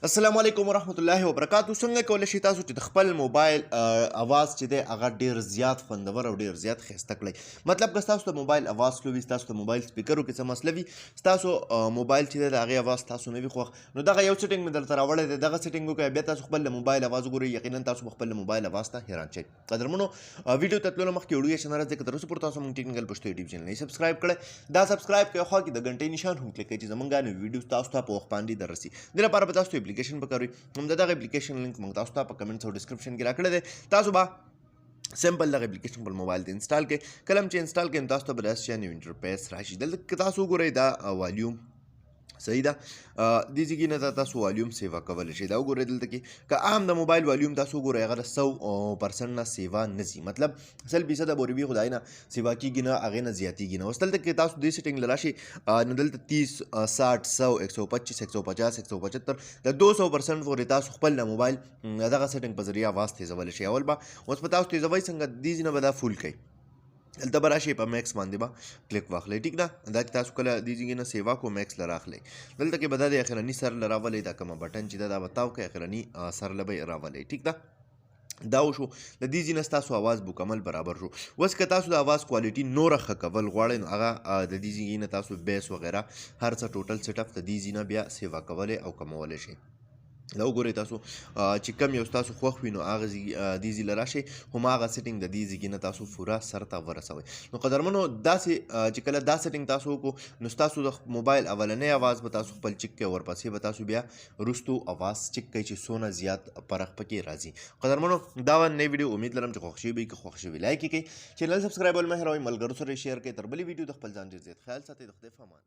السلام علیکم ورحمت الله وبرکاتو. څنګه کولی شئ تاسو چې د خپل موبایل اواز چې دی هغه ډیر زیات خوندور او ډیر زیات ښایسته کړئ؟ مطلب که ستاسو د موبایل اواز سلو وي، ستاسو د موبایل سپیکرو کې څه مسله وي، ستاسو موبایل چې دی د هغې اواز ستاسو نه وي خوښ، نو دغه یو سیټینګ مې درته راوړی دی. دغه سیټینګ وکړئ، بیا تاسو خپل د موبایل اواز وګورئ، یقینا تاسو به خپل د موبایل اواز ته حیران شئ. قدرمنو، ویډیو ته تللو مخکې وړوکی شنه راځي، که تر اوسه پورې تاسو موږ ټیکنیکل پښتو یوټیوب چینل نه سبسکرایب کړئ، دا سبسکرایب کړئ، خوا کې د غنټې نشان هم کلیک کړئ چې زمونږ نوې ویډیو تاسو ته په وخت باندې دررسي. دې لپاره به تاسو اپلیکیشن پکاروئ، هم دغه اپلیکیشن لینک موږ تاسو ته په کمنټس او ډیسکرپشن کې راکړی دی. تاسو به سمپل دغه اپلیکیشن خپل موبایل ته انسټال کړئ. کله چې انسټال کړئ، تاسو ته به داسې شی انټرفیس راشي. دلته که تاسو وګورئ، دا والیوم صحیح ده، دې ځای نه تاسو والیوم سیوا کولی شئ. دا وګورئ، دلته کې که عام د موبایل والیوم تاسو وګورئ، هغه د 100% نه سیوا نه ځي، مطلب 100% پورې وي، خدای نه سیوا کېږي نه، هغې نه زیاتېږي نه. اوس دلته کې تاسو دې سیټینګ له راشئ، نو دلته 30، 60، 100، 125، 150، 175، د 200% پورې تاسو خپل د موبایل دغه سیټینګ په ذریعه اواز تیزولی شئ. اول به اوس به تاسو تیزوئ څنګه؟ دې ځای نه به دا فول کوي، دلته به راشئ، په میکس باندې به کلیک واخلئ، ټیک ده؟ دا چې تاسو کله دې ځای نه سیوا کو، میکس له راخلئ، دلته کې به دا د اخرني سر له راولئ. دا کومه بټن چې ده، دا به تاو کړئ، اخرني سر له به یې راولئ، ټیک ده؟ دا وشو، د دې ځای نه ستاسو اواز مکمل برابر شو. اوس که تاسو د اواز کوالټي نوره ښه کول غواړئ، نو هغه د دې ځای نه تاسو بیس وغیره هر څه ټوټل سیټ اپ د دې ځای نه بیا سیوا کولی او کمولی شئ. دا وګورئ، تاسو چې کم یو تاسو خوښ وي، نو هغه دې ځای له راشئ، هماغه سیټینګ د دې ځای نه تاسو پوره سر ته ورسوئ. نو قدرمنو، داسې چې کله دا سیټینګ تاسو وکړو، نو ستاسو د موبایل اولنی اواز به تاسو خپل چک کوئ، ورپسې به تاسو بیا وروستو اواز چک کوئ چې څونه زیات فرق پکې راځي. قدرمنو، دا وه نوې ویډیو، امید لرم چې خوښ شوي وي. که خوښ شوي، لایک یې کړئ، چینل سبسکرایب ول مه هېروئ، ملګرو سره شیر کړئ. تر بلې ویډیو د خپل ځان ډېر زیات خیال ساتئ. د خدای په امان.